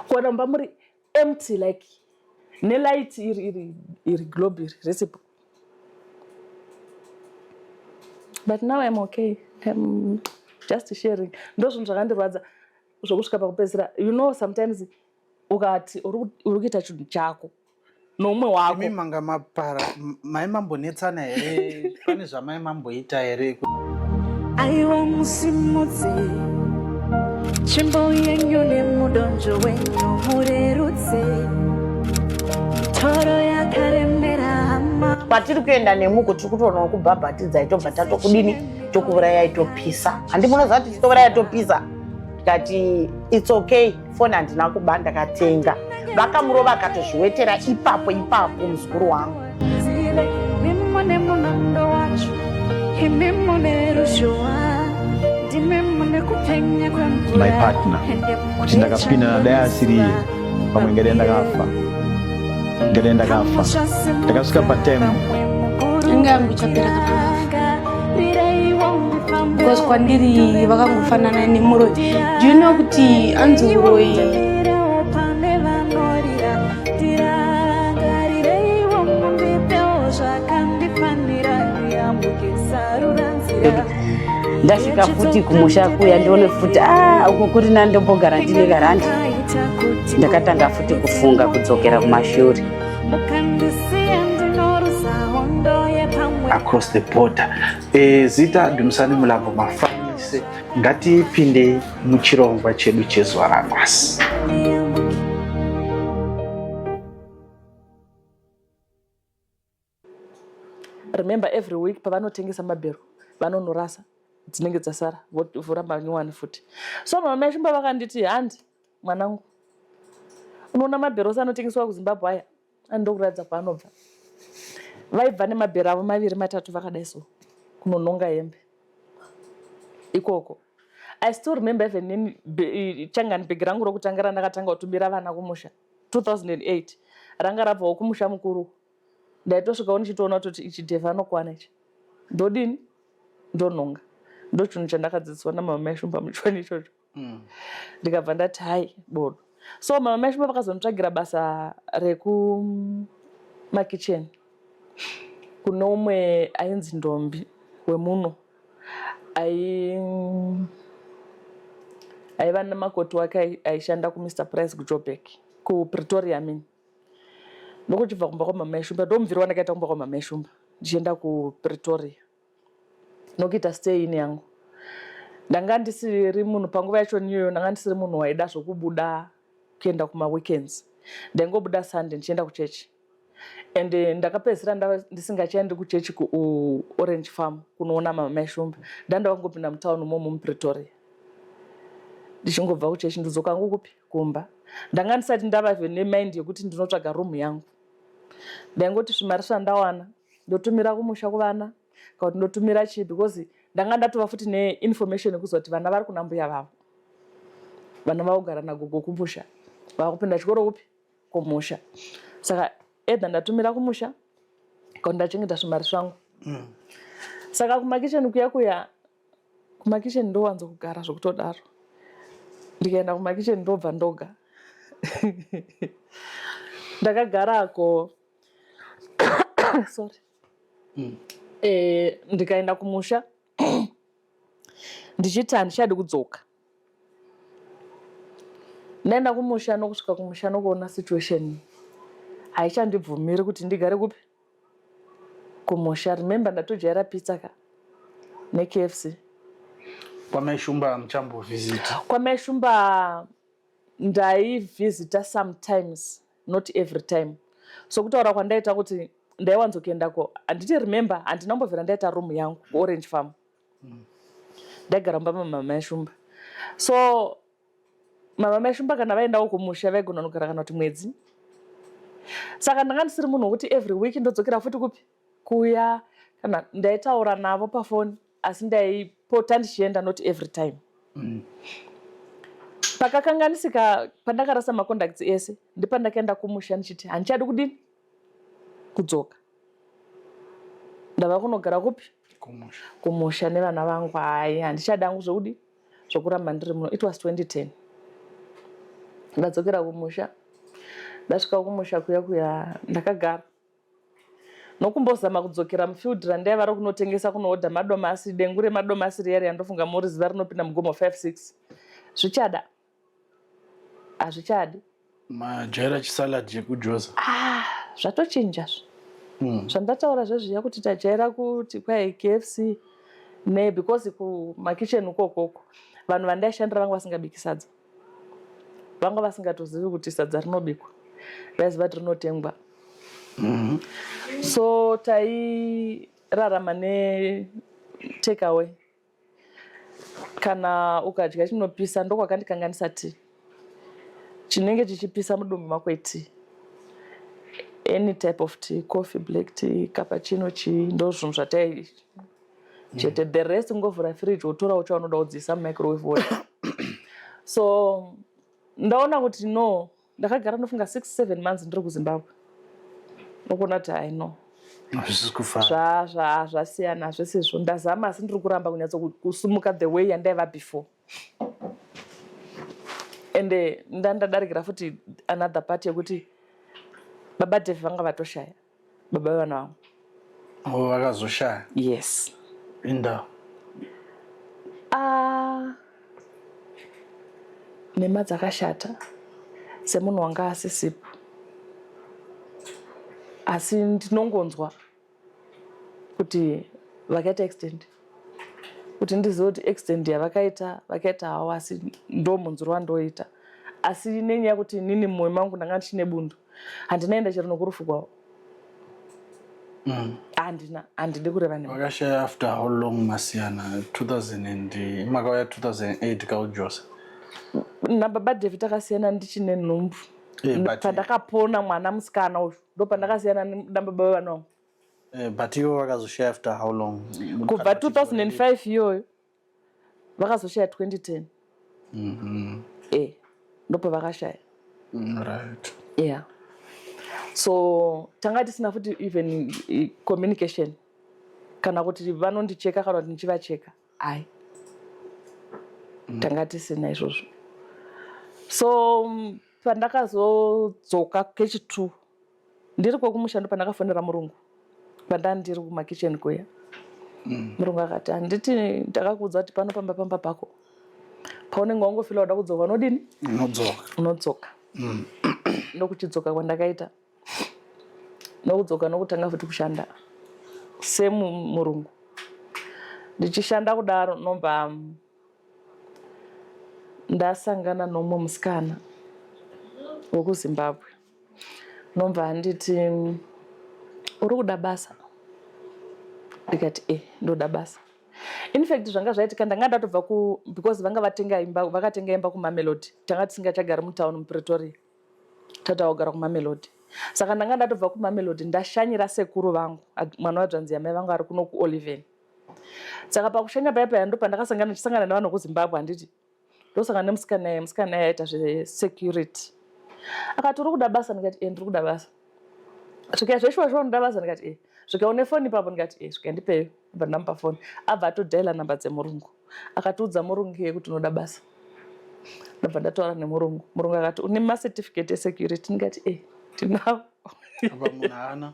Kuwana mumba muri empty like nelight iri iri iri globe iri resipo. But now I'm okay. I'm just sharing. Ndozvinhu zvakandirwadza zvokusvika pakupedzisira. You know sometimes ukati uri kuita chinhu chako noumwe wako. Imi manga mapara mai mambonetsana here? Pane zvamai mamboita here? Aiwa musimudze tsvimbo yenyu nemudonzvo wenyu murerutse mitoro yakaremera hama. Kwatiri kuenda nemuko tiri kutoonawo kubhabhatidzai tobva tatokudini tokuurayai topisa. Handi munoziva kuti titouraya topisa? Ndikati it's okay, foni handina kuba ndakatenga. Vakamurova akatozviwetera ipapo ipapo muzukuru wangu. My partner kuti ndakapinda nadai asiri iye pamwe ngadai ndakafa ngadai ndakafa ndakasvika patime Inga yangu ichapera kana ndafa. Because kwandiri vakangofanana nemuroyi. Do you know kuti anzi uroyi Ndasvika futi kumusha kuya ndione futi ah, uko kuri nani ndombogara ndine karandi. Ndakatanga futi kufunga kudzokera kumashure. Across the border. Zita Dumisani Mulambo Mafanise. Ngatipindei muchirongwa chedu chezuva ranhasi. Remember every week pavanotengesa mabhero vanonorasa dzinenge dzasara vovhura manyowani futi. So mama Mashumba vakanditi handi mwanangu unoona mabhero ose anotengeswa kuZimbabwe aya andokuratidza kwaanobva. Vaibva nemabhero avo maviri matatu vakadai so kunononga hembe ikoko. I still remember even nini changani bhegi rangu rokutanga randakatanga kutumira vana kumusha 2008 ranga rabvawo kumusha mukuru. Ndaitosvikawo ndichitoona kutoti ichi dhevha anokwana ichi ndodini ndonhonga. Ndochinhu chandakadzidziswa namama Maishumba muchoni ichocho. Ndikabva ndati hai bodo. So mama Maishumba vakazonditsvagira basa rekumakicheni kune umwe ainzi Ndombi wemuno aiva nemakoti wake aishanda kuMr Price kuJoburg kuPretoria mean. Ndokuchibva kumba kwamama Maishumba ndomubviro wandakaita kumba kwamama Maishumba ndichienda kuPretoria nokuita stay in yangu. Ndanga ndisiri munhu panguva yacho niyoyo ndanga ndisiri munhu waida zvokubuda kuenda kumaweekends. Ndaingobuda Sunday ndichienda kuchechi and ndakapedzisira ndisingachaendi kuchechi kuOrange Farm kunoona mama Maishumba. Ndanga ndangopinda mutown umomo muPretoria ndichingobva kuchechi ndodzoka hangu kupi kumba. Ndanga ndisati ndava even nemind yekuti ndinotsvaga room yangu. Ndaingoti zvimari zvandawana ndotumira kumusha kuvana kana kuti ndotumira chii because ndanga ndatova futi neinformation yekuziva kuti vana vari kuna mbuya vavo. Vana vakugara nagogo kumusha vakupinda chikoro kupi kumusha. Saka either ndatumira kumusha kana kuti ndachengeta zvimari zvangu. Saka kumakicheni kuya kuya kumakicheni ndowanzo kugara zvokutodaro. Ndikaenda kumakicheni ndobva ndoga. Ndakagarako sorry. Ndikaenda kumusha ndichiti handichadi kudzoka. Ndaenda kumusha nokusvika kumusha nokuona situation haichandibvumiri kuti ndigare kupi kumusha. Remember ndatojaira pizza ka neKFC. KwaMaishumba muchambovhizita? KwaMaishumba ndaivhizita sometimes not every time. Sokutaura kwandaita kuti ndaiwanzokuendako handiti remember handina kumbobvira ndaita room yangu kuOrange Farm. Ndaigara mumba mamama Maishumba. So mama Maishumba kana vaendawo kumusha vaigona kunogara kana kuti mwedzi. Saka ndanga ndisiri munhu wekuti every week ndodzokera futi kupi kuya kana ndaitaura navo pafoni asi ndaipota ndichienda not every time. Pakakanganisika pandakarasa macontacts ese ndipandakaenda kumusha ndichiti handichadi kudini kudzoka. Ndava kunogara kupi? Kumusha. Kumusha nevana vangu. Hai handichadi hangu zvokudi zvokuramba ndiri muno. It was 2010. Ndadzokera kumusha, ndasvika kumusha kuya kuya ndakagara nokumbozama kudzokera mufield randaiva rokunotengesa, kunoodha madomasi, dengu remadomasi riya riya, ndofunga moriziva, rinopinda mugomo 5 6. Zvichada, hazvichadi. Majaira chisalad chekujoza. Ah, zvatochinja zvandataura zvezviya kuti tajaira kuti kwai KFC ne because kumakicheni ukokoko vanhu vandaishandira vanga vasingabiki sadza, vanga vasingatozivi kuti sadza rinobikwa, vaiziva kuti rinotengwa. So tairarama ne take away. Kana ukadya chinopisa, ndokwakandikanganisa tii, chinenge chichipisa mudumbu mako itii, any type of tea, coffee, black tea, cappuccino, chii, ndo zvinhu zvatai chete. The rest ungovhura fridge wotora uchaunoda kudziisa mumicrowave wodya. So ndaona kuti no, ndakagara ndofunga 6 7 months ndiri kuZimbabwe, ndokuona kuti hai, no. Hazvisi kufara. Zvasiyana zvesezvo. Ndazama, asi ndiri kuramba kunyatso kusumuka the way yandaiva before. Ende ndandadarikira futi another part yekuti baba Devi vanga vatoshaya, baba vevana vangu. Oh, vakazoshaya? Yes. Inda? Ah, nhema dzakashata semunhu wanga asisipo, asi ndinongonzwa kuti vakaita accident. Kuti ndizive kuti accident yavakaita, vakaita havo, asi ndo munzuro wandoita. Asi nenyaya yekuti inini mumwoyo mangu ndanga ndichine bundu, handinaenda chero nokurufu kwavo. Handina, handidi kureva nema. Vakashaya after how long masiyana? 2000 and makauya 2008 kaujosa? Nababa David takasiyana ndichine nhumbu. Pandakapona mwana musikana uyu, ndo pandakasiyana nababa vevana vangu. But ivo vakazoshaya after how long? Kubva 2005 iyoyo, vakazoshaya 2010. Ndopavakashaya. Yeah, so tanga tisina futi even communication, kana kuti vanondicheka kana kuti ndichivacheka, ai, tanga tisina izvozvo. So pandakazodzoka kechi2 ndiri kwekumusha, ndo pandakafonera murungu pandanga ndiri kumakicheni kuya. Murungu akati, "Handiti ndakakuudza kuti pano pamba pamba pako, paunenge wangofila uda kudzoka unodini?" Unodzoka. "Unodzoka." Ndokuchidzoka kwandakaita, nokudzoka nokutanga futi kushanda semurungu. Ndichishanda kudaro, nobva ndasangana nomumwe musikana wekuZimbabwe, nobva anditi, "Uri kuda basa?" Ndikati, "E, ndoda basa." In fact zvanga zvaitika, ndanga ndatobva ku because vanga vatenga imba, vakatenga imba kuMamelodi. Tanga tisingachagari mutauni muPretoria, tata kugara kuMamelodi. Saka ndanga ndatobva kuMamelodi, ndashanyira sekuru vangu, mwana wadzvanzi yamai vangu ari kuno kuOliven. Saka pakushanya paya paya, ndo pandakasangana, ndichisangana nevanhu vekuZimbabwe, handiti? Ndosangana nemusikana iye. Musikana iye aita zvesecurity. Akati, "Uri kuda basa?" Ndikati, "E, ndiri kuda basa." Svika, "Zveshuwa shuwa unoda basa?" Ndikati, "E." "Svika, une foni ipapo?" Ndikati, "E." "Svika, ndipeyo." Bva ndamupa foni, abva atodhaila namba dzemurungu, akatiudza murungu iye kuti unoda basa. Ndabva ndataura nemurungu. Murungu akati, "Une macertificate esecurity?" Ndikati, "E, ndinawo." Apa munhu haana.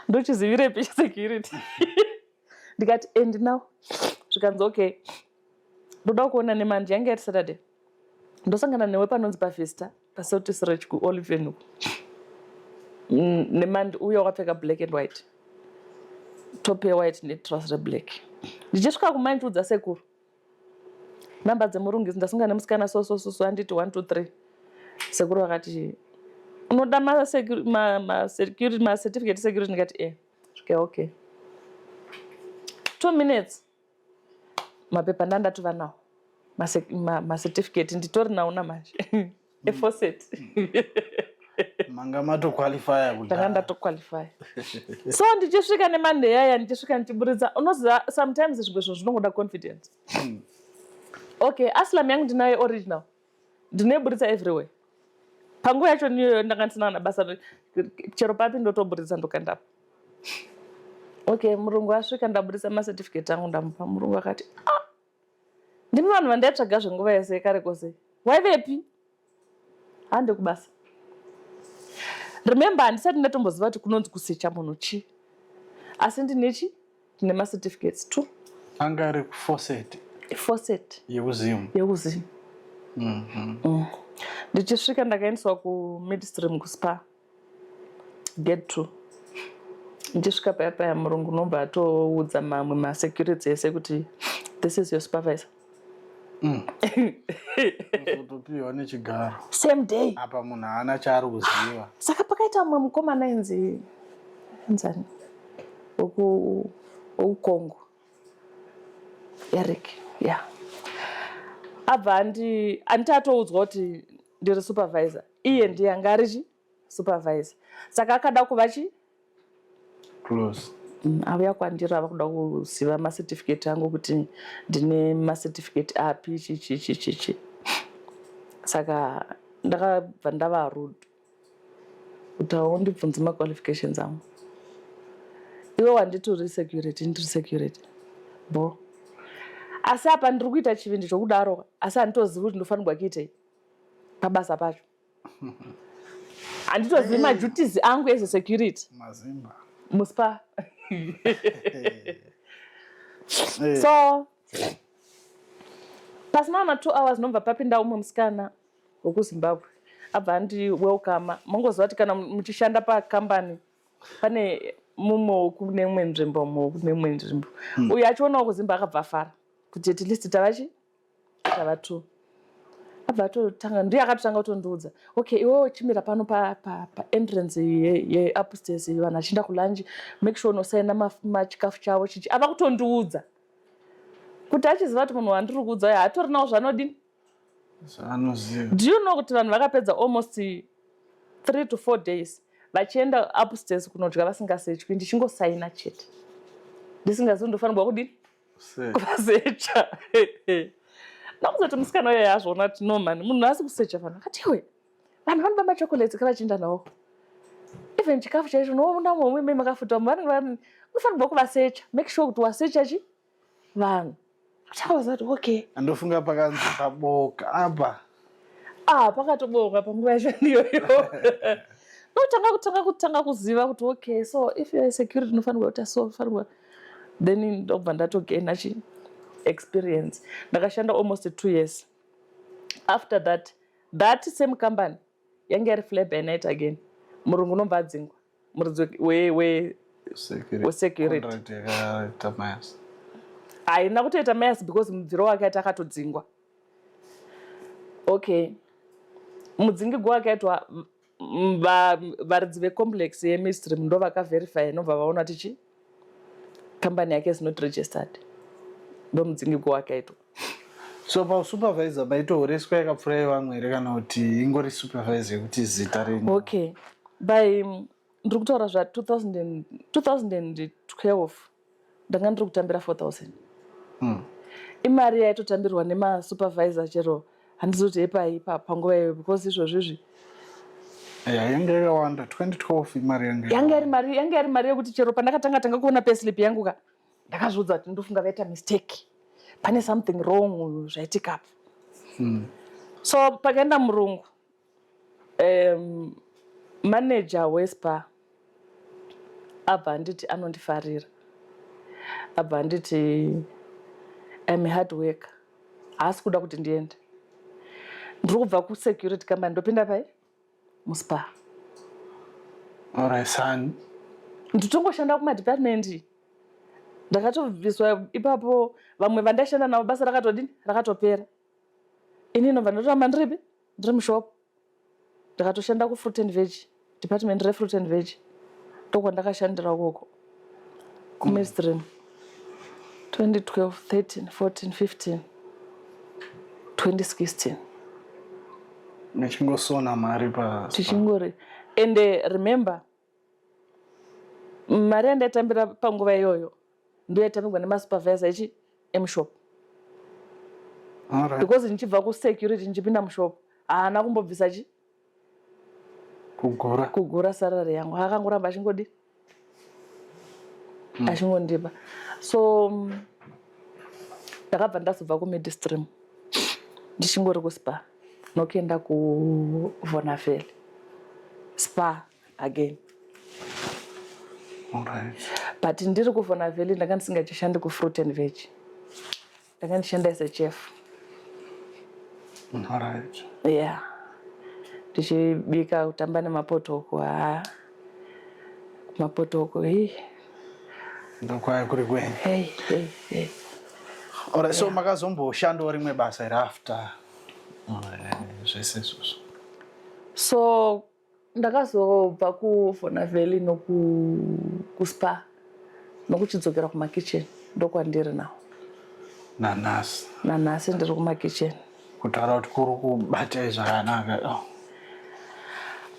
Ndochizivirepi chesecurity? Ndikati, "E, ndinawo." Zvikanzi, "Okay, ndoda kuona nemanje." Yange yati Saturday, ndosangana newe panonzi paVista, paSeltusrech, kuOliven uku nemandi uye wakapfeka black and white, top yewhite netrouse reblack. Ndichisvika kumandiudza sekuru namba dzemurungu idzi, ndasangana nemusikana so so so so, anditi 1 2 3. Sekuru vakati, "Unoda macertificate security?" Ndikati, "E." Svika, "Okay." 2 minutes, mapepa ndandatova nawo, macertificate nditori nawo namanje efaucet. Manga matoqualifya. Ndanga ndatoqualify. So ndichisvika neMonday yaya, ndichisvika ndichiburitsa, unoziva, sometimes zvimwe zvinhu zvinongoda confidence. Okay, asylum yangu ndinayo original, ndinoiburitsa everywhere. Panguva yacho niyoyo ndanga ndisina kana basa, chero papi ndotoburitsa, ndokandapo. Okay, murungu asvika, ndaburitsa macertificate angu, ndamupa. Murungu akati, "Ah, ndimi vanhu vandaitsvaga zvenguva yese kare kose, waivepi?" Hande kubasa. Remember, handisati ndatomboziva kuti kunonzi kusecha munhu chii, asi ndine chi ndine macertificates two. Anga ari kufaucet? Faucet. YekuZim? YekuZim. Ndichisvika ndakaendeswa kuMidstream, kuSpar, gate two. Ndichisvika paya paya, murungu unobva atoudza mamwe masecurity ese kuti, "This is your supervisor." Utopiwa nechigaro? Same day. Apa munhu haana chaari kuziva. Saka pakaita mumwe mukomana ainzi enzani wekuCongo, Eric ya, abva andi anditi atoudzwa kuti ndiri supervisor, iye ndiye anga ari chi supervisor, saka akada kuva chi close. Auya kwandiri ava kuda kuziva macertificate angu, kuti ndine macertificate api, chi chi chi chi chi. Saka ndakabva ndava rude kuti haundibvunzi maqualifications angu, iwe wanditi uri security, ndiri security bo. Asi apa ndiri kuita chivindi chokudaro, asi handitozivi kuti ndofanirwa kuitei pabasa pacho. Handitozivi maduties angu as a security Mazimba. muSpar. So pasina ma 2 hours nobva papinda umwe musikana wekuZimbabwe, abva andi welcome. Mongoziva kuti kana muchishanda pakambani pane mumwe wokune imwe nzvimbo, mumwe wokune imwe nzvimbo. Uyu achionawo kuZimba akabva afara kuti at least tavachi tava two. Abva atotanga, ndiye akatotanga kutondiudza, "Okay, iwewe chimira pano paentrance yeupstairs, vanhu vachienda kulunch, make sure unosaina machikafu chavo." Chichi ava kutondiudza kuti achiziva kuti munhu wandiri kuudza uyo haatorinawo zvanodini. Zvaanoziva. Do you know kuti vanhu vakapedza almost 3 to 4 days vachienda upstairs kunodya vasingasechwi, ndichingosaina chete, ndisingazivi ndofanirwa kudini kuvasecha? Ndakuzoti musikana uyo yazvoona kuti no man, munhu asi kusecha vanhu. Akati, "Iwe, vanhu vanoba machocolate kavachienda nawo, even chikafu chaicho unoona momwe me makafuta vanenge unofanirwa kuvasecha, make sure kuti wasecha chi vanhu." Chakaza kuti okay. Andofunga pakanzi paboka apa. Ah, pakatoboka panguva yacho ndiyoyo. Notanga kutanga kuziva kuti okay, so if you are security unofanirwa kuita so, unofanirwa. Then ndobva ndatogaina chi experience. Ndakashanda almost 2 years. After that, that same company yange iri fly by night again. Murungu unobva adzingwa, muridzi wesecurity. Contract yakaita mayas? Haina kutoita mayas because mubviro wake ati akatodzingwa. Okay, mudzingigwa wakaitwa, varidzi vecomplex yeMidstream ndo vakaverify, nobva vaona kuti chi kambani yake is not registered, ndo mudzingigwa wakaitwa. So pausupervisor maitohoreswa yakapfuura yevamwe here, kana kuti ingori supervisor yekuti zita renyu? Okay, by ndiri kutaura zva 2000 2012, ndanga ndiri kutambira 4000. Imari yaitotambirwa nemasupervisor chero handizoti yepai panguva iyoyo, because izvozvo izvi Ya, yanga yakawanda 2012, imari yanga Yanga iri mari yekuti chero pandakatanga tanga kuona payslip yangu ka, ndakazviudza kuti ndofunga vaita mistake, pane something wrong zvaitikapo. So pakaenda murungu, manager weSpar abva anditi anondifarira, abva anditi I'm a hard worker, haasi kuda kuti ndiende. Ndiri kubva kusecurity company, ndopinda pai muSpar. Alright, son. Nditongoshanda kumadepartment, ndakatobviswa ipapo. Vamwe vandaishanda navo basa rakatodini, rakatopera. Ini nobva ndatoramba ndiripi, ndiri mushop. Ndakatoshanda kufruit and veg department, refruit and veg, ndokwandakashandira ukoko kuMidstream 2012, 13, 14, 15, 2016. Muchingosona mari pa Tichingori, ende remember, mari yandaitambira panguva iyoyo ndo yaitambirwa nemasupervisor ichi emushop. Because ndichibva kusecurity ndichipinda mushop, haana kumbobvisa chi Kugura. Kugura salary yangu, akangoramba achingodi achingondipa. So ndakabva ndazobva kuMidstream ndichingori kuSpar. Nokuenda kuVonaveli Spa again. Alright. But ndiri kuVonaveli ndanga ndisingachashandi kufruit and veg. Ndanga ndichishanda as a chef. Alright. Yeah. Ndichibika kutamba nemapotoko haa. Mapotoko hii. Ndokwaya kuri kwenyu. Hey, hey, hey. Alright, so makazomboshandawo rimwe basa here after zvese izvozvo? So ndakazobva kuVonaveli nokuspa nokuchidzokera kumakitchen ndokwandiri now. Nanhasi. Nanhasi ndiri kumakitchen. Kutaura kuti kuri kubatai zvakanaka. Oh.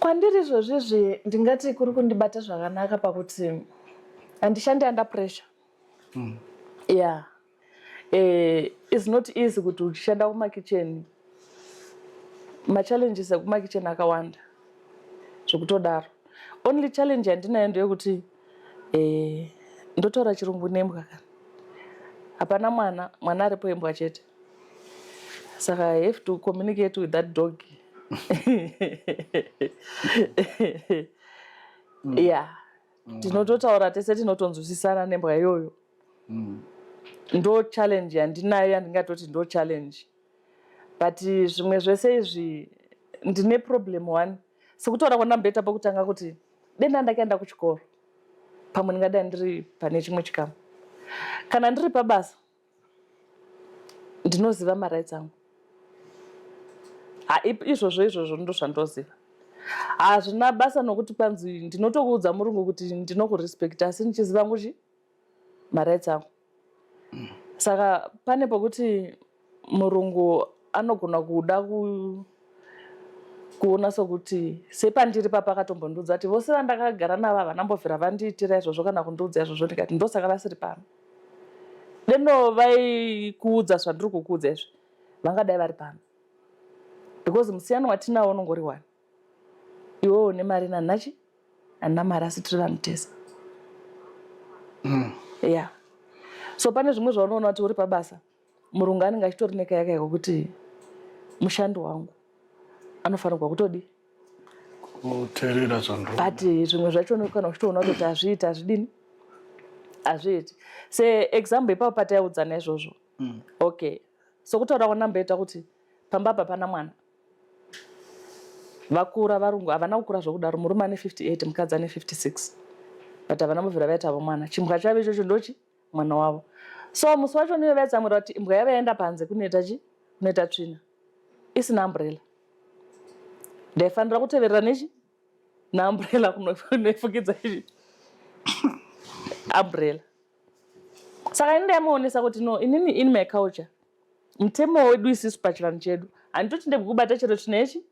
Kwandiri izvozvizvi ndingati kuri kundibata zvakanaka pakuti handishandi under pressure. Yeah. It's not easy kuti uchishanda kumakitchen, machallenges ekumakitchen akawanda zvekutodaro. Only challenge yandinayo ndeyekuti ndotaura chirungu nembwa kana hapana mwana, mwana aripo imbwa chete, saka I have to communicate with that dog. Yeah, tinototaura tese, tinotonzwisisana nembwa iyoyo. Ndo challenge yandinayo yandingatoti ndo challenge, but zvimwe zvese izvi ndine problem one, sekutaura kwandamboita pokutanga kuti denda ndakaenda kuchikoro pamwe ndingadai ndiri pane chimwe chikamu. Kana ndiri pabasa ndinoziva marights angu. Ha, izvozvo izvozvo ndo zvandoziva. Hazvina basa nokuti kwanzi ndinotokuudza murungu kuti ndinokurespect, asi ndichiziva nguchi marights angu. Saka pane pokuti murungu anogona kuda kuona sokuti sepandiri papa akatombondiudza kuti vose vandakagara navo havanambobvira vandiitira izvozvo kana kundiudza izvozvo. Ndikati ndosaka vasiri pano, deno vaikuudza zvandiri kukuudza izvi vangadai vari pano, because musiyano watinawo unongori one. Iwewe une mari nanhachi handina mari, asi tiri vanhu tese. Yeah, so pane zvimwe zvaunoona kuti uri pabasa murungu anenge achitori nekayaka yekuti mushandi wangu anofanirwa kutodi Kuteerera zvandiri. But zvimwe zvacho kana uchitoona kutoti hazviiti, hazvidini, hazviiti. Seexample, ipapo pataiudzana izvozvo, okay, sokutaura kwandamboita kuti pamba apa pana mwana, vakura varungu havana kukura zvokudaro, murume ane 58, mukadzi ane 56, but havana mubvira vaitavo mwana. Chimbwa chavo ichocho ndochi mwana wavo. So musi wacho niyo vaitsamwira kuti imbwa yavo yaenda panze kunoita chi kunoita tsvina isina umbrella. Ndaifanira kuteverera nechi naumbrella kunoifukidza ichi umbrella. Saka ini ndaimuonesa kuti no, inini in my culture, mutemo wedu isisu pachivanhu chedu, handitoti ndebwekubata chero tsvina yechi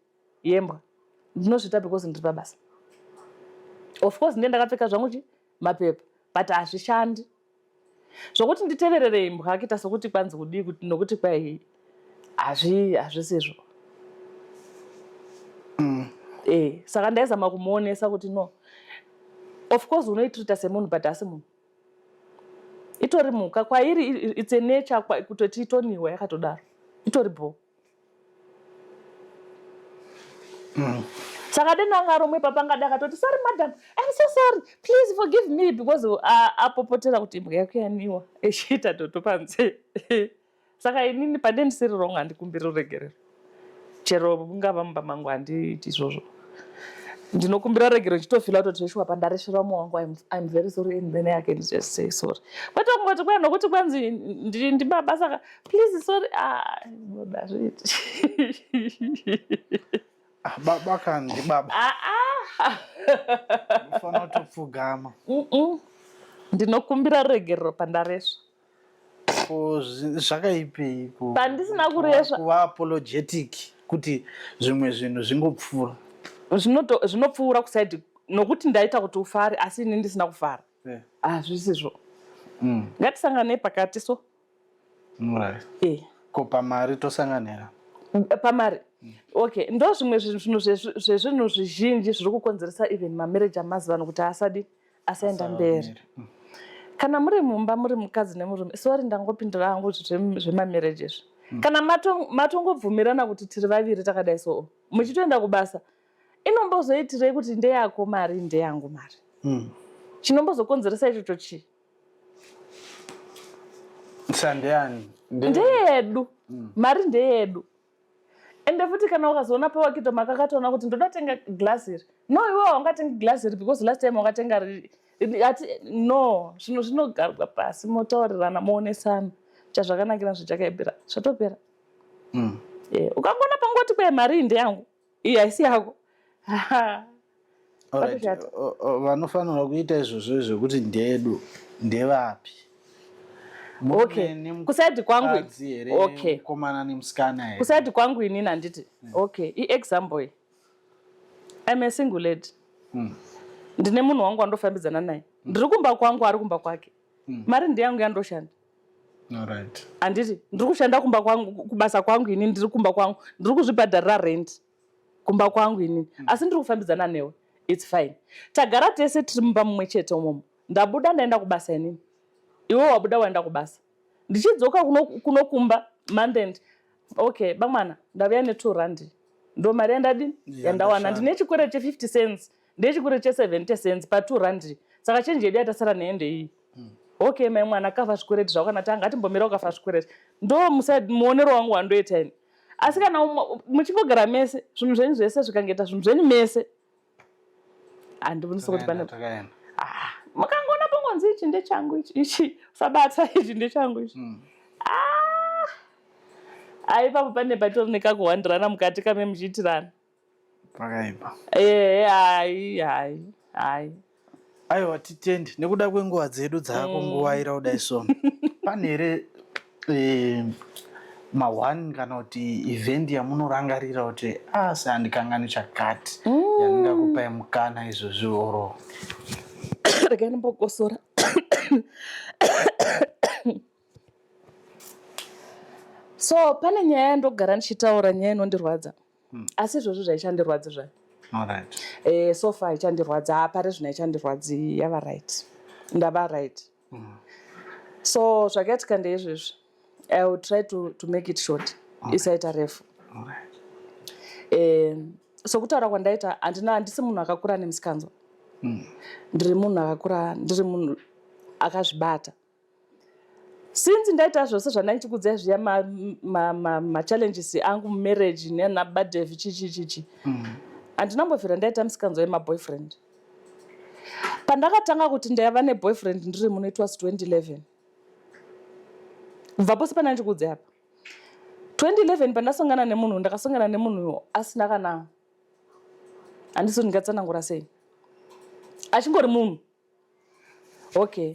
yembwa. Ndinozviita because ndiri pabasa. Of course ndiye ndakapfeka zvangu chi mapepa, but hazvishandi zvokuti nditeverere imbwa kuita sokuti kwanzi kudii kuti nokuti kwai hazvisizvo. Saka ndaizama kumuonesa kuti no, of course unoitrita semunhu, but asi munhu itori mhuka kwairi. It's a nature kutoti itoniwa yakatodaro, itori bho. Saka dena anga aromwe papangada akatoti, "Sorry madam, I'm so sorry, please forgive me," because apopotera kuti imbwa yako yaniwa ichiita toto panze. Saka inini pane ndisiri wrong handikumbiri ruregerero, chero ungava mumba mangu handiiti izvozvo. Ndinokumbira ruregerero ndichitofila kutoti zveshuwa pandaresvera umwe wangu, I'm very sorry, and then I can just say sorry, kwete kungoti kwa nokuti kwanzi ndibaba saka please sorry. Ah, hazviiti. Ah, baba kana ndibaba. Ah, ah. Unofanira kutopfugama. Ndinokumbira ruregerero pandaresva. Ko zvakaipei Pandisina kuresva. Kuva apologetic kuti zvimwe zvinhu zvingopfuura? Zvinopfuura kusaidi nokuti ndaita kuti ufare, asi ini ndisina kufara. Hazvisizvo. Ngatisanganei pakati so. Alright. Ko pamari tosanganira? Pamari, okay, ndo zvimwe zvinhu zvezvinhu zvizhinji zviri kukonzeresa even mamarriage amazuva ano kuti asadi asaenda mberi. Kana muri mumba muri mukadzi nemurume, sorry, ndangopindura hangu zvemamarriage izvi. Kana matongobvumirana kuti tiri vaviri takadai so, muchitoenda kubasa, inombozoitirei kuti ndeyako mari, ndeyangu mari? Chinombozokonzeresa ichocho chii? Sandeyani? Ndeyedu. Mari ndeyedu. Ende futi kana ukazoona pawakito makakatoona kuti ndoda tenga glass iri, no, iwe haungatengi glass iri because last time wakatenga ati no. Zvinhu zvinogarwa pasi, motaurirana, moonesana chazvakanakira, zvichakaipira, zvatopera. Ukangoona pangoti kwai mari iyi ndeyangu, iyi haisi yako. Alright, Patoshata. Vanofanirwa kuita izvozvo zvekuti ndedu ndevapi? Okay, kuside kwangu Mukadzi here? Okay. Mukomana nemusikana here? Kuside kwangu inini, handiti? Okay, iexample iyi, I'm a single lady. Ndine munhu wangu wandofambidzana naye, ndiri kumba kwangu, ari kumba kwake. Mari ndeyangu yandoshanda. Handiti ndiri kushanda kumba kwangu, kubasa kwangu inini, ndiri kumba kwangu, ndiri kuzvibhadharira rent kumba kwangu inini, asi ndiri kufambidzana newe. It's fine, tagara tese tiri mumba mumwe chete umomo. Ndabuda ndaenda kubasa inini, iwe wabuda waenda kubasa. Ndichidzoka kuno kumba month end, okay, bamwana, ndavuya ne2 rand, ndo mari yandadini, yandawana. Ndine chikwereti che50 cents, ndechikwereti che70 cents pa2 rand, saka chenji yedu yatasara nayo ndeiyi. Okay, mai mwana, kafa zvikwereti zvako, kana tanga atimbomira ukafa zvikwereti. Ndo muonero wangu wandoita ini. Asi kana muchingogara mese, zvinhu zvenyu zvese zvikangoita zvinhu zvenyu mese, handibonisi kuti pane Takaenda. Ah, mukangoona pangonzi ichi ndechangu, ichi, ichi usabata, ichi ndechangu ichi. Ah, ai, ipapo pane patori nekakuhwandirana mukati kame muchiitirana. Pakaipa. Ee, hai, hai, hai. Aiwa, titendi nekuda kwenguva dzedu dzaakunguvaira kudai. So pane here ma1 kana kuti event yamunorangarira kuti asi handikangani chakati, yandingakupai mukana izvozvi oro? Regai ndimbokosora. So pane nyaya yandogara ndichitaura, nyaya inondirwadza, asi izvozvo zvaichandirwadzi zvayo. So far ichandirwadza, hapari zvino ichandirwadzi, yava right, ndava right. So zvakaitika ndeizvezvi, I will try to make it short, isaita refu. Sokutaura kwandaita, handina, handisi munhu akakura nemusikanzwa. Ndiri munhu akakura, ndiri munhu akazvibata. Since ndaita zvose zvandaichikudzai zviya, machallenges angu mumarriage nenabadevi, chichi chichi, handina mbobvira ndaita musikanzwa yemaboyfriend. Pandakatanga kuti ndaiva neboyfriend ndiri muno, it was 2011. Kubva pose pandandikudzai apa, 2011 pandasangana nemunhu, ndakasangana nemunhu asina kana, handisi ndingatsanangura sei, achingori munhu. Okay,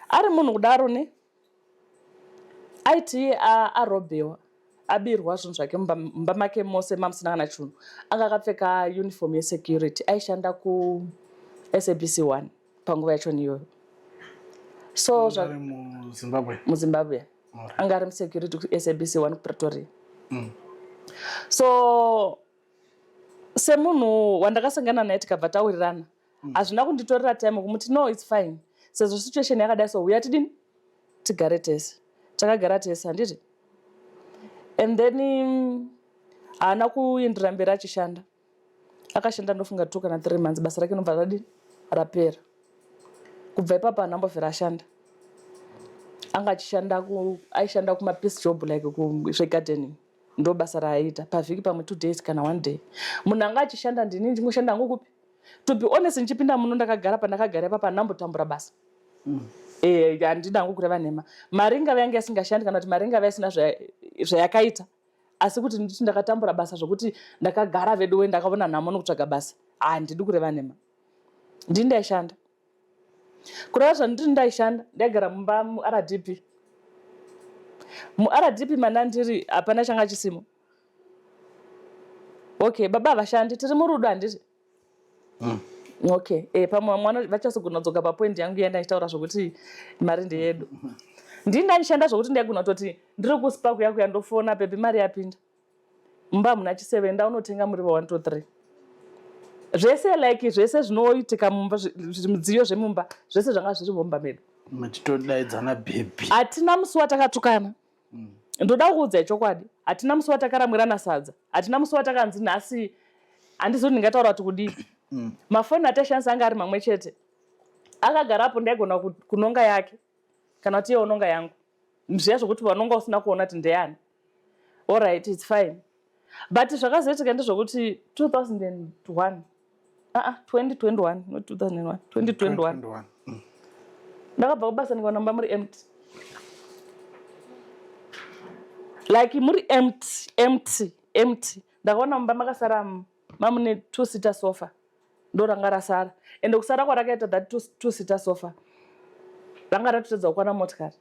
ari munhu kudaro ne aiti arobhewa, abirwa zvinhu zvake mumba make mose, mamusina kana chinhu. Anga akapfeka uniform yesecurity, aishanda kuSABC 1 panguva yachona iyoyo. So Ari muZimbabwe? MuZimbabwe. Anga ari musecurity kuSABC 1 kuPretoria. So semunhu wandakasangana naye, tikabva tawirirana. Hazvina kunditorera time kumuti, "No, it's fine, sezvo situation yakadai so, uya tidini, tigare tese." Takagara tese, handiti? And then haana kuendera mberi achishanda. Akashanda ndofunga 2 kana 3 months, basa rake nobva radini, rapera. Kubva ipapo haana mbobvira ashanda. Anga achishanda aishanda kumapiece job, like zvegardening, ndo basa raaiita pavhiki, pamwe 2 days kana one day. Munhu anga achishanda ndini, ndingoshanda hangu kupi. To be honest, ndichipinda muno, ndakagara pandakagara ipapa, handambotambura basa. Handida hangu kureva nhema. Mari ingava yanga isingashandi kana kuti mari ingava isina zvayakaita, asi kuti nditi ndakatambura basa zvokuti ndakagara veduwe, ndakaona nhamo nokutsvaga basa, handidi kureva nhema. Ndini ndaishanda. Kureva zvandiri, ndaishanda, ndaigara mumba muRDP. MuRDP mandandiri hapana changa chisimo. Okay, baba havashandi, tiri murudo, handiti? Okay, pamwe vamwe vachazogona kudzoka papoint yangu iya ndachitaura zvokuti mari ndeyedu. Ndini ndandishanda zvokuti ndaigona kutoti ndiri kuSpar kuya kuya, ndofona, "Baby, mari yapinda." Mumba hamuna chiseve, enda unotenga muriwo 1 2 3, zvese, like zvese zvinoitika mumba, zvimudziyo zvemumba zvese zvanga zviri mumba medu. Muchitodaidzana baby. Hatina musi watakatukana. Ndoda kukuudzai chokwadi, hatina musi watakaramwirana sadza, hatina musi watakanzi nhasi, handizivi kuti ndingataura kuti kudii. Mafoni ataishandisa anga ari mamwe chete, akagarapo ndaigona kunonga yake kana kuti iye ononga yangu, zviya zvokuti vanonga usina kuona kuti ndeyani. Alright, it's fine. But zvakazoitika ndezvokuti 2001, 2021, not 2001, 2021. Ndakabva kubasa ndikaona mumba muri empty, like muri empty, empty, empty. Ndakaona mumba makasara mamune two seater sofa, ndo ranga rasara. Ende kusara kwarakaita that two seater sofa ranga ratotadza kukwana motikari.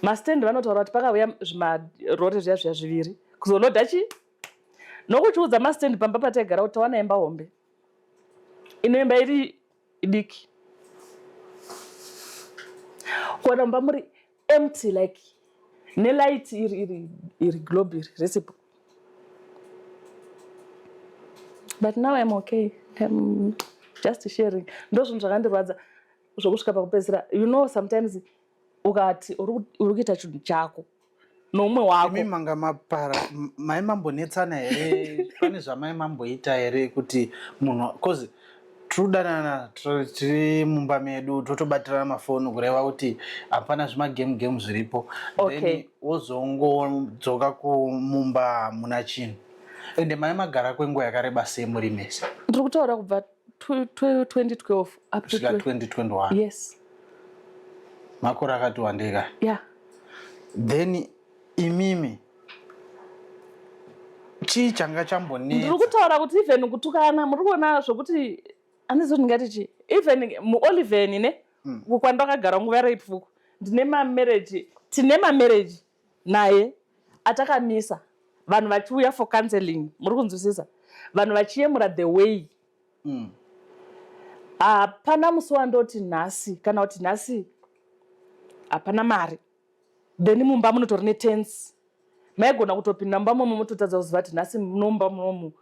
Mastendi vanotaura kuti pakauya zvimarori zviya zviya zviviri kuzolodha chi nokuchiudza mastendi pamba pataigara kuti tawana imba hombe, ino imba iri idiki. Kuwana mumba muri empty, like nelight iri iri iri globe iri risipo. But now I'm okay, I'm just sharing. Ndo zvinhu zvakandirwadza zvokusvika pakupedzisira. You know, sometimes ukati uri kuita chinhu chako noumwe wako. Imi manga mapara mai mambonetsana here? Pane zvamai mamboita here kuti munhu, cause tiri kudanana, tiri mumba medu, totobatirana mafoni, kureva kuti hapana zvimagame game zviripo? Then wozongodzoka kumumba hamuna chinhu. Ende mai magara kwenguva yakareba sei muri mese? Ndiri kutaura kubva 2012 up to kusvika 2021? Yes. Makore akati wandei ka. Yeah. Then imimi chii changa Ndiri chambonetsa? Kutaura kuti even kutukana, muri kuona zvokuti handizi kuti ndingati chii. Even muOliven ne kwandakagara nguva reipfuko, ndine mamarriage, tine mamarriage naye atakamisa, vanhu vachiuya for counseling. Muri kunzwisisa? Vanhu vachiyemura the way. Hapana musi wandoti nhasi, kana kuti nhasi hapana mari, then mumba munotori netense. Maigona kutopinda mumba momo mototadza kuziva kuti nhasi munomba munomu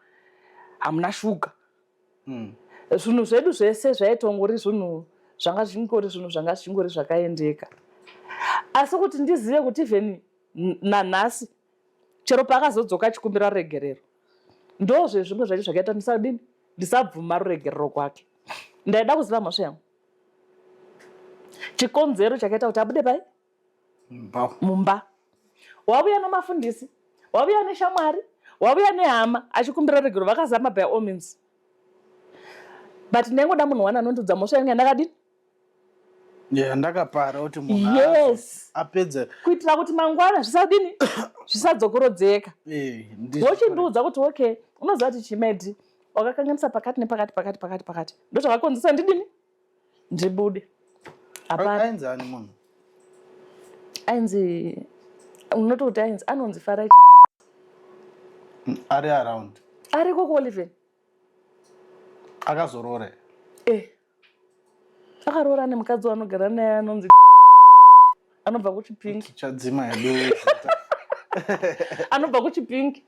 hamuna shuga. Zvinhu zvedu zvese zvaitongori zvinhu zvanga zvingori zvinhu zvanga zvingori zvakaendeka. Asi kuti ndizive kuti even nanhasi chero paakazodzoka achikumbira ruregerero, ndozvezvimwe zvacho zvakaita ndisadini, ndisabvuma ruregerero kwake. Ndaida kuziva mhosva yangu, chikonzero chakaita kuti abude pai mumba. Wauya namafundisi, wauya neshamwari, wauya nehama achikumbira ruregerero, vakazama by all means, but ndaingoda munhu wani anondiudza mhosva yangu yandakadini. Yeah, ndakapara kuti munhu apedze. Kuitira kuti mangwana zvisadini, zvisadzokorodzeka. Wochindiudza kuti okay, unoziva kuti chimedi wakakanganisa pakati nepakati, pakati, pakati, pakati, ndo zvakakonzesa ndidini, ndibude. Hapana. Ainzi ani munhu? Ainzi, unototi ainzi, anonzi Farai. Ari around? Ariko kuOliven. Akazorora? Eh, akaroora nemukadzi waanogara naye anonzi, anobva kuChipingi. Tichadzima hedu. Anobva kuChipingi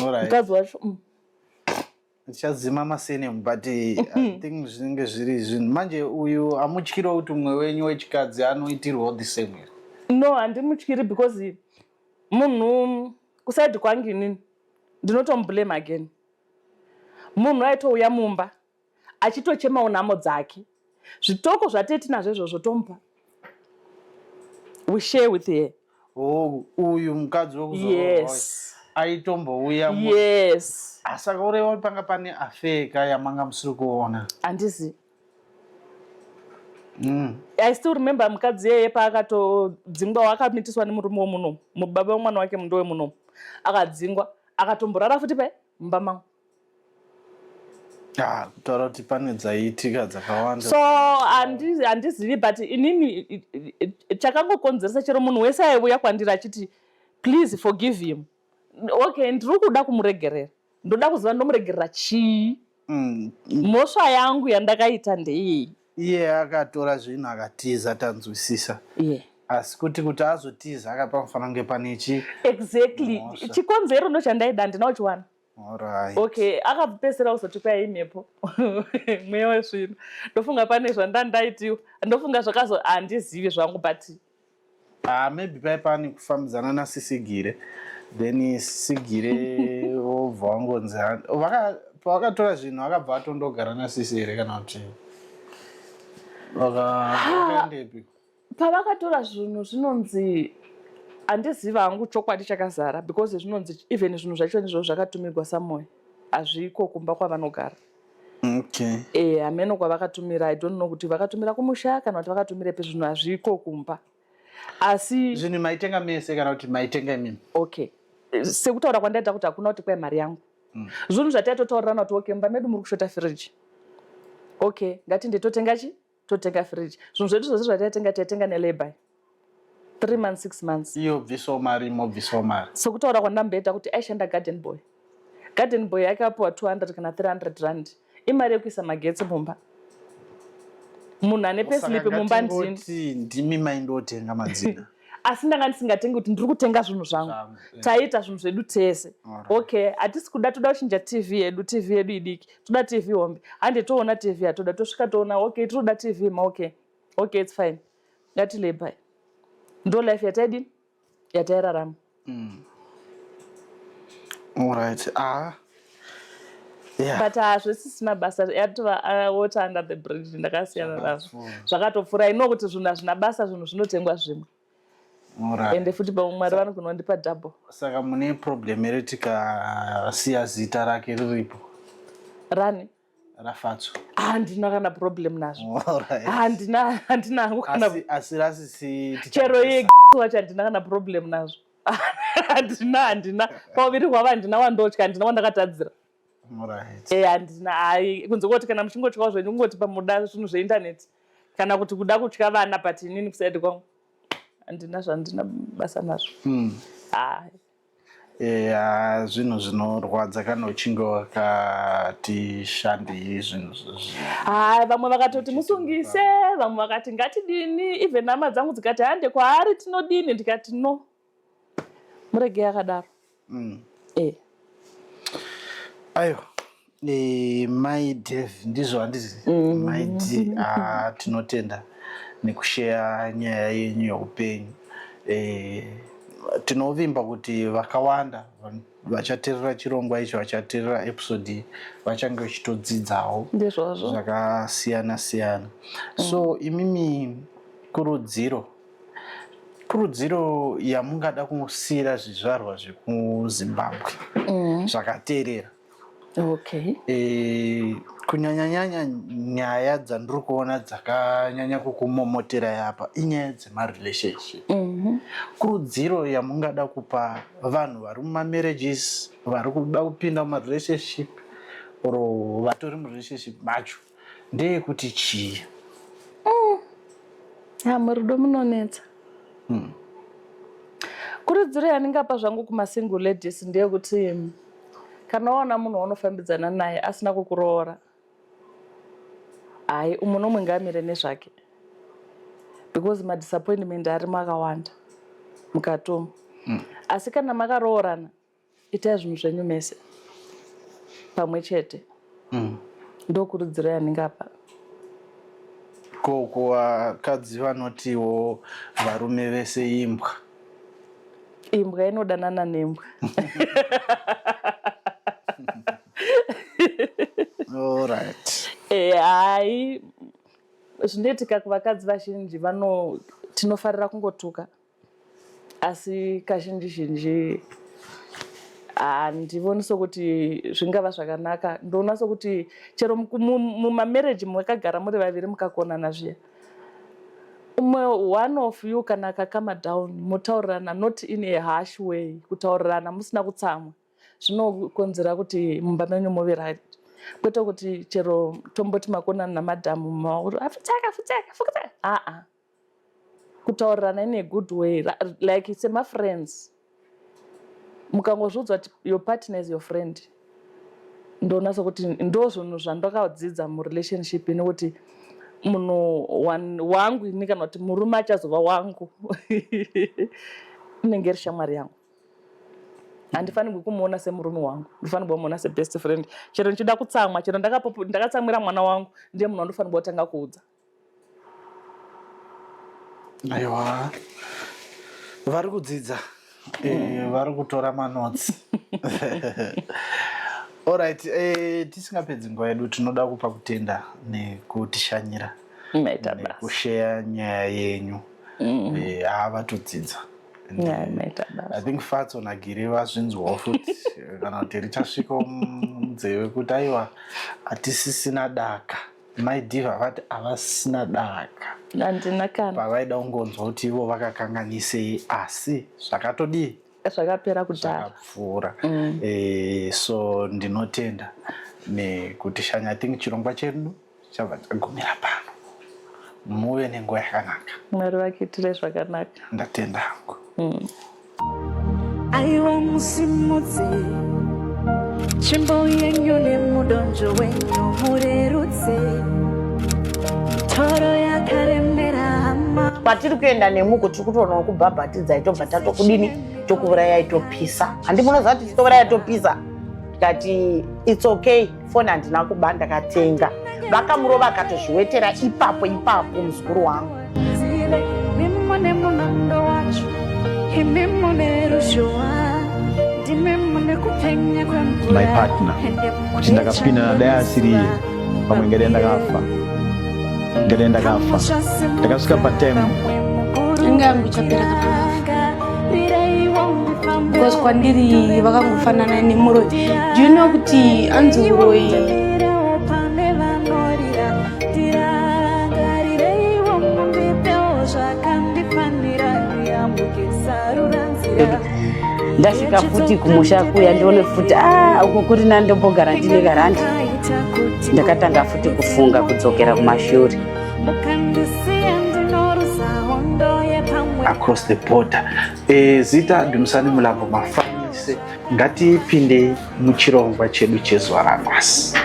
mukadzi wacho. Tichadzima masurname, but I think zvinenge zviri zvinhu. Manje uyu amutyirawo kuti mumwe wenyu wechikadzi anoitirwawo the same here? No, handimutyiri because munhu kuside kwangu inini ndinotomublame again. Munhu aitouya mumba achitochemawo nhamo dzake, zvitoko zvatee tinazvo izvozvo tomupa, we share with her. Oh, uyu mukadzi wekuzoroorwa? Yes. Aitombouya? Yes. Saka ureva kuti panga pane affair ka yamanga musiri kuona? Handizi. I still remember mukadzi iyeye paakatodzingwa, akamitiswa nemurume wemunomu, mubaba wemwana wake mundo wemunomu. Akadzingwa, akatomborara futi pai mumba mangu. Ah, kutaura kuti pane dzaiitika dzakawanda. So handizivi, but inini chakangokonzeresa, chero munhu wese aiuya kwandiri achiti please forgive him, okay, ndiri kuda kumuregerera, ndoda kuziva ndomuregerera chii. Mhosva yangu yandakaita ndeiyi? Iye akatora zvinhu akatiza, tanzwisisa. Asi kuti azotiza akapanofanira kunge pane chi Exactly. Mhosva. Chikonzero ndo chandaida, handina kuchiwana. Okay, akapedzisira kuzoti kwai imhepo, mweya wesvina. Ndofunga pane zvandandaitiwa, ndofunga zvakazo, handizivi zvangu, but Ah, maybe pai pane kufambidzana nasisigire then sigire wobva wangonzi pavakatora zvinhu vakabva vatondogara nasisi here kana kuti vakaendepi pavakatora zvinhu zvinonzi handiziva hangu chokwadi chakazara because zvinonzi even zvinhu zvacho ndizvo zvakatumirwa samoyo hazviko kumba kwavanogara okay. E, hameno kwavakatumira i don't know kuti vakatumira kumusha kana kuti vakatumirepi zvinhu hazviko kumba asi zvinhu maitenga mese kana kuti maitenga imimi okay sekutaura kwandaita kuti hakuna kuti kwai mari yangu mm. zvinhu zvataitotaurirana kuti okay mumba medu muri kushota firiji okay ngatinde totenga chi totenga firiji zvinhu zvedu zvose zvataitenga taitenga nelabor three months six months iyo bvisawo mari mobvisawo mari sekutaura kwandamboita kuti aishanda garden boy garden boy akapiwa 200 kana 300 rand imari yekuisa magetsi mumba munhu ane payslip mumba ndini ndimi maindotenga madzina asi ndanga ndisingatengi kuti ndiri kutenga zvinhu zvangu taiita zvinhu zvedu tese okay hatisi kuda toda kuchinja tv yedu tv yedu idiki toda tv hombe hande toona tv yatoda tosvika toona okay tinoda tv ma okay okay its fine ngatilebhai ndo life yataidini yatairarama mm. Alright. Ah. Yeah. But hazvisisina ah, basa yatova ah, water under the bridge ndakasiyana nazvo zvakatopfuura ino kuti zvinhu hazvina basa zvinhu zvinotengwa zvimwe ende futi pamwe mwari vanogona kundipa double saka mune problem here tikasiya zita rake riripo rani rafatso handina kana problem nazvo handina handina hangu kana asi rasisi chero iye wacho handina kana problem nazvo handina handina pauviri hwavo handina wandotya handina wandakatadzira e handina hai kunze kwoti kana muchingotyawo zvenyu kungoti pamuda zvinhu zveintaneti kana kuti kuda kutya vana but inini kusaidi kwangu handina zvandina basa nazvo hmm. hai Eya, zvinhu zvinorwadza kana uchinge wakati shandei zvinhu Hai, vamwe vakatoti musungise, vamwe vakati ngatidini, even hama dzangu dzikati hande kwaari tinodini, ndikati no, murege akadaro. Mm. Eh. Aiwa, e, mai Dev ndizvo handizi mm. mai D ah, tinotenda nekusheya nyaya yenyu yeupenyu e, tinovimba kuti vakawanda vachateerera chirongwa ichi vachateerera episode iyi vachange vachitodzidzawo zvakasiyana siyana mm. so imimi kurudziro kurudziro yamungada kusiira zvizvarwa zvekuzimbabwe mm. zvakateerera okay. E, kunyanyanyanya nyaya dzandiri kuona dzakanyanya kukumomoterai apa inyaya dzemarelationship mm -hmm. kurudziro yamungada kupa vanhu vari mumamarriages vari kuda kupinda mumarelationship or vatori murelationship macho ndeyekuti chii mm. Ya, murudo munonetsa mm. Kurudziro yandingapa zvangu kumasingle ladies ndeyekuti mm, kana waona munhu waunofambidzana naye asina kukuroora hayi umwe nomwe ngaamire nezvake because madisappointment arimo akawanda mukati umu mm. Asi kana makaroorana itai zvinhu zvenyu mese pamwe chete mm. Ndokurudziro yandingapa. Ko kuvakadzi vanotiwo varume vese imbwa? Imbwa inodanana nembwa. Alright. Eh, hai zvinoitika kuvakadzi vazhinji vano tinofarira kungotuka asi kazhinji zhinji handivoni sokuti zvingava zvakanaka ndoona sokuti chero mumamarriage makagara muri vaviri mukakonana zviya umwe one of you kana akakama down motaurirana not in a harsh way kutaurirana musina kutsamwa zvinokonzera kuti mumba menyu muve right kwete kuti chero tomboti makonana namadhamu mauri afutseka futseka futseka aa kutaurirana in a good way like semafriends mukangozviudzwa kuti your partner is your friend ndoona sokuti ndo zvinhu zvandakadzidza murelationship ini kuti munhu wangu ini kana kuti murume achazova wangu inenge iri shamwari yangu handifanirwi kumuona semurume wangu ndifanirwa kumuona sebest friend chero ndichida kutsamwa chero ndakatsamwira mwana wangu ndiye munhu wandofanirwa kutanga kuudza Aiwa. Vari kudzidza, vari kutora manotsi. Alright, tisingapedzi nguva yedu, tinoda kupa kutenda nekutishanyira, Maita basa. Nekusheya nyaya yenyu. Haa, vatodzidza. Yeah, maita basa. I think Fatso naGiri vazvinzwawo futi, kana kuti richasvika munzeve kuti aiwa, hatisisina daka. Mai Diva vati havasina daka. Handina kana. Pavaida kungonzwa kuti ivo vakakanganisei, asi zvakatodii? Zvakapera kudhara. Zvakapfuura. So ndinotenda nekutishanya. I think chirongwa chedu chabva chagumira pano. Muve nenguva yakanaka. Mwari vakuitire zvakanaka. Ndatenda hangu. Aiwa, musimudzi tsvimbo yenyu nemudonzvo wenyu, murerutse mitoro yakaremera hama. Kwatiri kuenda nemuko, tiri kutoonawo kubhabhatidzai, tobva tatokudini, tokuurayai, topisa. Handi munoziva kuti titouraya topisa? Tikati it's okay, foni handina kuba, ndakatenga. Vakamurova akatozviwetera ipapo ipapo, muzukuru wangu. Zive imi mune munondo wacho, imi mune ruzhowa, ndimi mune kupenya kwemvura. My partner, kuti ndakapinda nadai asiri iye, pamwe ngadai ndakafa, ngadai ndakafa. Ndakasvika patime Anga yangu ichapera kana vafa, because kwandiri vakangofanana nemuroi. Do you know kuti anzi uroi? Pane vanorira, ndirangarireiwo, mundipewo zvakandifanira, ndiyambuke saruranzira. Ndasvika futi kumusha kuya, ndione futi a uko kuri nani, ndombogara ndine karandi. Ndakatanga futi kufunga kudzokera kumashure. Mukandisiya ndinoruza hondo yepamwe. Across the border. Zita Dumisani Mulambo Mafanise. Ngatipindei muchirongwa chedu chezuva ranhasi.